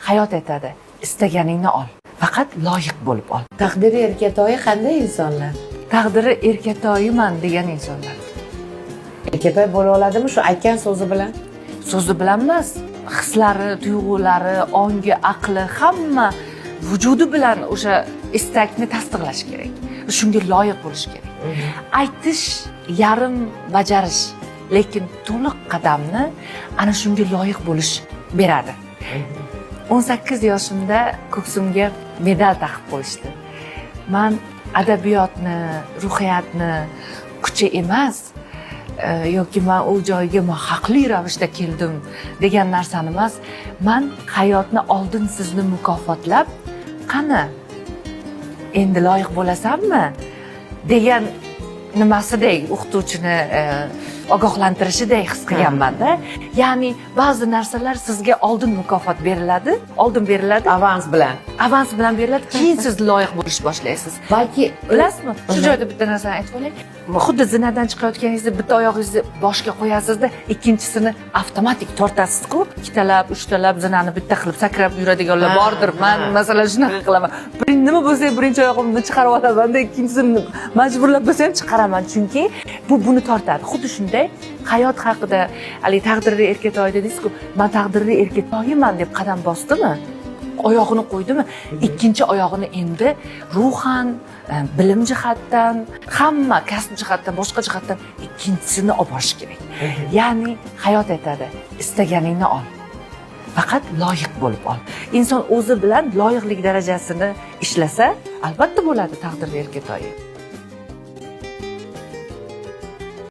Hayot aytadi: istaganingni ol, faqat loyiq bo'lib ol. Taqdiri erkatoyi qanday insonlar? Taqdiri erkatoyiman degan insonlar. Erkatoy bo'la oladimi shu aytgan so'zi bilan? So'zi bilan emas, hislari, tuyg'ulari, ongi, aqli, hamma vujudi bilan o'sha istakni tasdiqlash kerak, shunga loyiq bo'lish kerak. Aytish yarim bajarish, lekin to'liq qadamni ana shunga loyiq bo'lish beradi. 18 yoshimda ko'ksimga medal taqib qo'yishdi. Man adabiyotni, ruhiyatni kuchi emas, yoki man u joyga man haqli ravishda keldim degan narsani emas, man hayotni oldin sizni mukofotlab, qani endi loyiq bo'lasanmi degan nimasidek, o'qituvchini ogohlantirishidek his qilganmanda. Ya'ni ba'zi narsalar sizga oldin mukofot beriladi, oldin beriladi. Avans bilan. Avans bilan beriladi, keyin siz loyiq bo'lish boshlaysiz. Balki Bilasizmi, shu joyda bitta narsani aytib olay. Xuddi zinadan chiqayotganingizda bitta oyog'ingizni boshga qo'yasizda, ikkinchisini avtomatik tortasizku. Ikkitalab, uchtalab zinani bitta qilib sakrab yuradiganlar bordir. Man masalan shunaqa qilaman. Nima bo'lsa ham birinchi oyog'imni chiqarib olamanda, ikkinchisini majburlab bo'lsa ham chiqaraman, chunki bu buni tortadi. Xuddi shunday hayot haqida haligi taqdirli erkatoy dedingizku, man taqdirli erkatoyiman deb qadam bosdimi, oyog'ini qo'ydimi, ikkinchi oyog'ini endi ruhan, bilim jihatdan, hamma kasb jihatdan, boshqa jihatdan ikkinchisini olib borish kerak. Ya'ni hayot aytadi: istaganingni ol, faqat loyiq bo'lib ol. Inson o'zi bilan loyiqlik darajasini ishlasa, albatta bo'ladi taqdirli erkatoyi.